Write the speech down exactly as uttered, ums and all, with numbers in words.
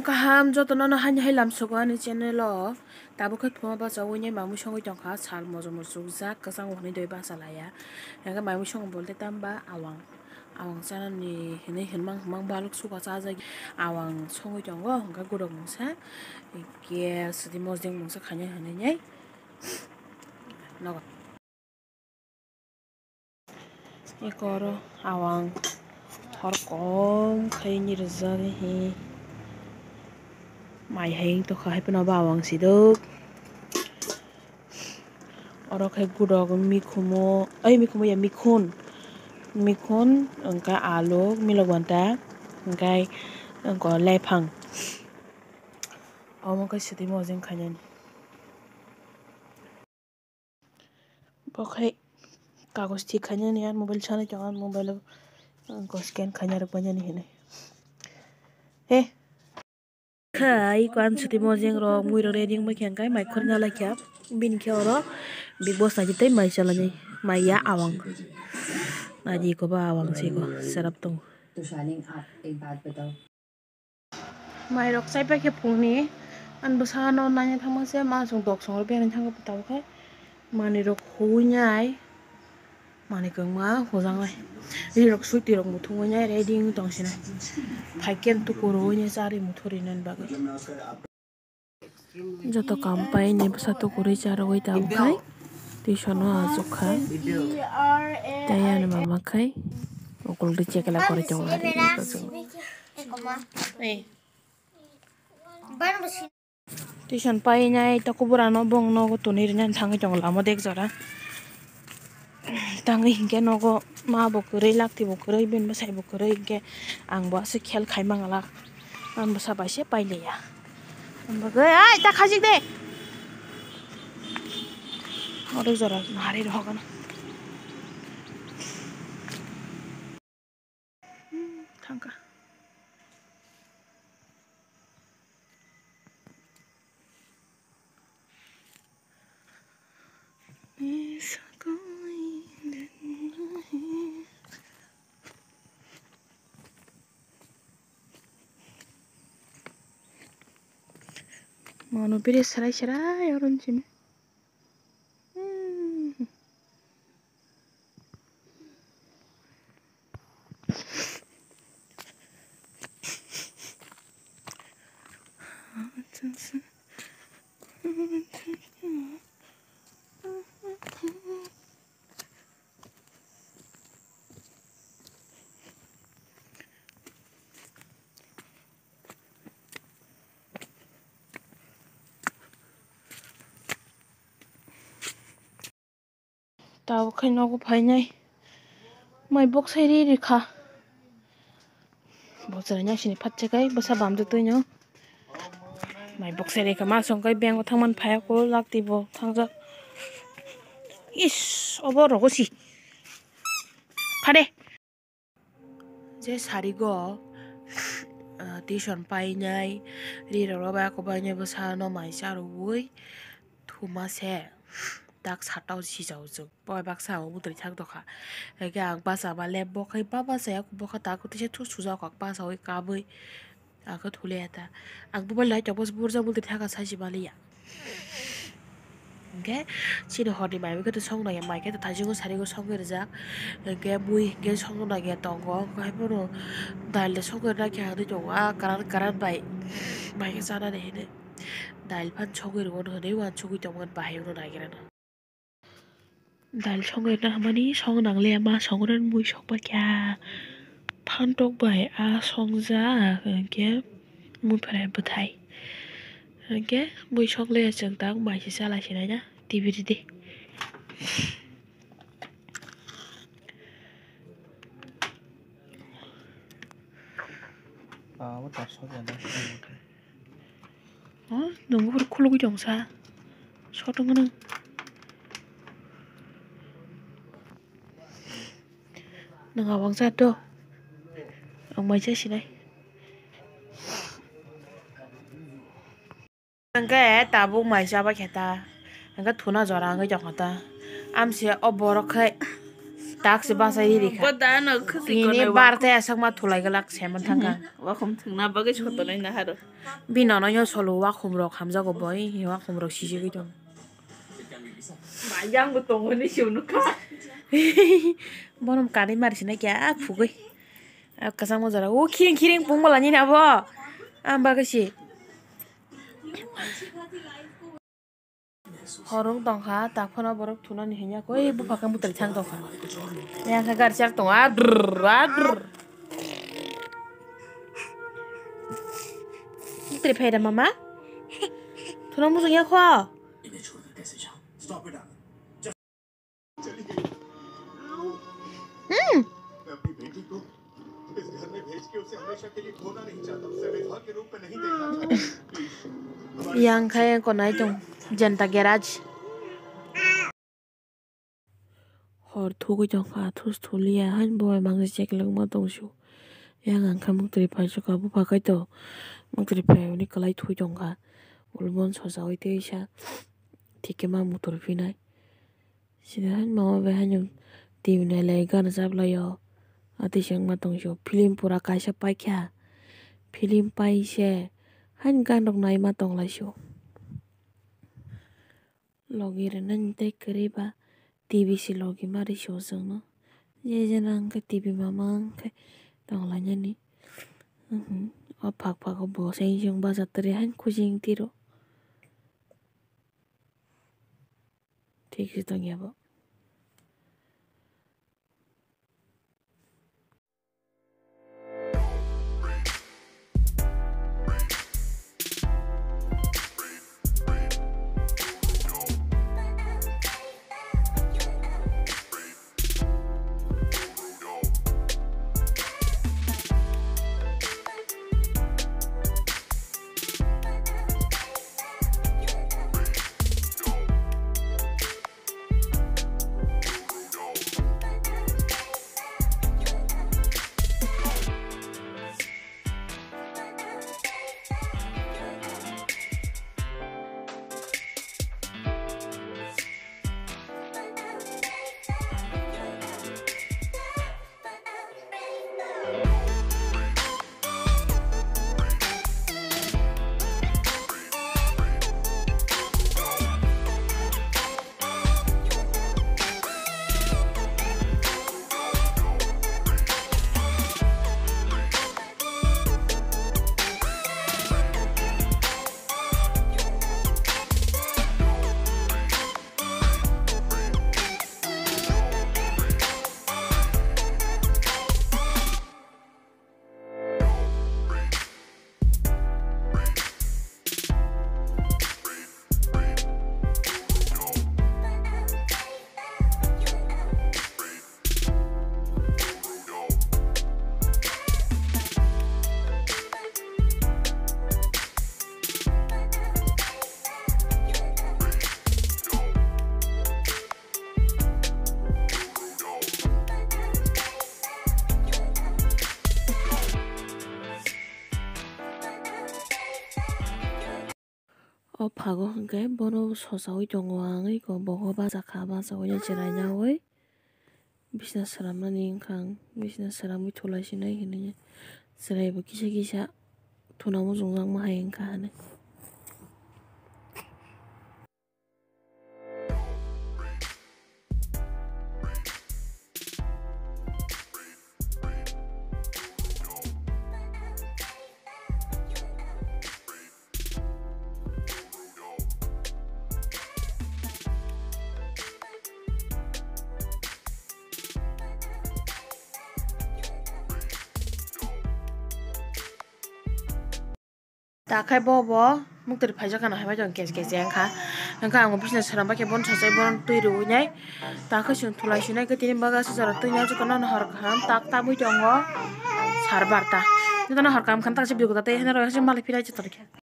Kaham jotono no haini hai lamsogo ani channel o. Tabuk khe thuma bachawi nai mamui songwi tongkha, sal mojo mojo chukjak, kwchang hwnwi doi bacha laiya. Hwnkhe mamui song bolte tamba awang, awang chanani hwnwi hwnmang hwnmang baluk suka chajak. Awang songwi tongo, hwnkhe gudok mungsa, hwnkhe swtwi mojeng mungsa khaina hwnwi nai nogo. Eko oro awang hor kom khaini rijak hi mai hai tongkha hai phano bo awang sidok. Oro khe gudok mikhumo, ai mikhumo ya mikhun, mikhun hwnkhe alu milok banta hwnkhe lephang omo khe swtwi mojeng khainani. Bo khai kagoj thik khainani, ani mobile sanai tongo, ani mobile o, uh, scan khaina rwkbainani hinwi. He. Khai ko ani swtwi mojeng rok, mui rok ready wngbai khe hwnkhe mai khorna lai kha. Bini khe oro Big Boss naidi tei mai chalainai, mai ya awang. Naidi koba awang se ko serap tongo. Mairok chaipai khe phungni, ani bwsano naina thangma se ma chwng dok songwi berani thangwi tabukhe manwirok huinai, manwi kwbangma hujaknai. Rirok switirok muthungwi nai ready wngwi tongsinai. Phai khe tukurwi nai charwi muthurwi nani bagwi. Joto kam painai bwsa tukurwi charwgwi tabukhe tuition o achukha. Tei ani mama khai ukultwi chekla kwrwi tongo. Tuition painai toko burano bongno tonwi rinani thangwi tongo lama dek jora. Tangwi hinkhe nogo ma bo kwrwi, lakti bo kwrwi, bini bwsai bo kwrwi, hinkhe ang bo aswk khel khai mangala. Ang bwsa bai se pailiya. Ang bagwi, ai, ta khajik de. Oro jora nari rohokno. Hmm, thangka. Mano bere serai serai oron sini. Hmm. Tabuk khe nogo phainai mai boksai ri rikha. Bo chwraino sini phatsa khai bwsa bamjak twino. Mai boksai rikha, ma songkhai bank o thangmani phaiya ko, lakti bo thangjak. Is, obo rogo si. Phade. Je sarigo, ah, tuition painai, rirok rok bai ako bainai bwsano mai charwui thuma se tak sata o sijao chwng. Poi baksa o bwtwi thang tongkha. Hwnkhe ang bacha ba lab bo khai ba bacha ya bo kha tak tisa thu sujak kok bacha oi kabui. Ang khe thulaya ta. Ang bo bai lai tong bo burjak bwtwi thang kha sai se maliya. Hwnkhe chini horni mai khe song nangya, mai khe thaichungo sarigo songwi rijak. Hwnkhe bui hwnkhe song nangya tongo. Hwnkhe hai phano dal de songwi rwna khe ang twi tongo. A karan karan bai mai khe chanani hinwi. Dal phan songwi rwno hinwi uansugwi tongmani bahai wngno naigra na. Dal songwi rwna hwnmani song nangliya, ma song rwna mui sokba kya phantok bai a songjak, hwnkhe mui pharai bwthai. Hwnkhe mui sokliya chwng tak mai se chala sinai na T V ridi. O, nwng buphuru khulugwi tongsa. Sotongno. Nwng awang cha to. Ang mai cha sinai. Hwnkhe tabuk mai cha bai khe ta. Hwnkhe thuna jora wngwi tongkha ta. Amse o borok khai. Tak se bachai riri kha. Bo da no khwtwi. Bini konwi bar tei aswk ma thulai glak se man thang kha. Wakhum thwngna bagwi sotonai naharo. Bini nono yo solo wakhum rok hamjago boi, wakhum rok sijigwi tong. Mayang bo tongo ni se nukha. Bonom kanwi mari sinai kya phugwi. Kwchangma jora o khiring khiring pungma lani na bo. Ang bagwi si. Hor wng tongkha, tak phano borok thunani hinya koi bupha khe mwtwrwi thang tongkha. Yang khe gari chak tongo, adrrr, adrrr. Mwtwrwi phai da mama? Thuna muchung ya kho? Hmm. Yang khe konai tong, Janta Garage. Hor thugwi tongkha, thus thulia, hain bo bai mangsa cheklwngma tongsu. Yang ang khe mwtwrwi phaisukha, bupha khe to mwtwrwi phaiwi kwlai thwi tongkha. Ulbon sojawi teisa thikhe ma muthur phinai. Sida haino mama bai haino T V nailai gana chaplaio. Atwi se wngma tongso film pura kaisa paikha. Film paise haino ganrok naima tonglaisio. Logi rwnani tei kwrwi ba T V se logi ma rwsio chwngno. Je jena hwnkhe T V mama hwnkhe tonglainani. O phak phago bo se wng bacha twrwi haino khujing tiro. Thik se tongya bo. O phago hwnkhe bono sosawi tongo ang, eko bogo bachakha, bachawi chwrai nawi bisna swnamnani wngkha ang, bisna swnamwi thulaisinai hinwi chwraibo kisa kisa thuna muchungjakma hai wngkha hinwi. Takhai bo bo muktwrwi phaijak khana haibai tong kes kes ya wngkha. Wngkha ang bo bisna swnam bai khe bono sachai bono twi rwui nai. Takhai chwng thulai sinai khe tini baga se jora twi nai jikon no hor kaham tak tabwi tongo sar barta. Jotono hor kaham khana tak se biyok da tei haino rw malik philai se torikha.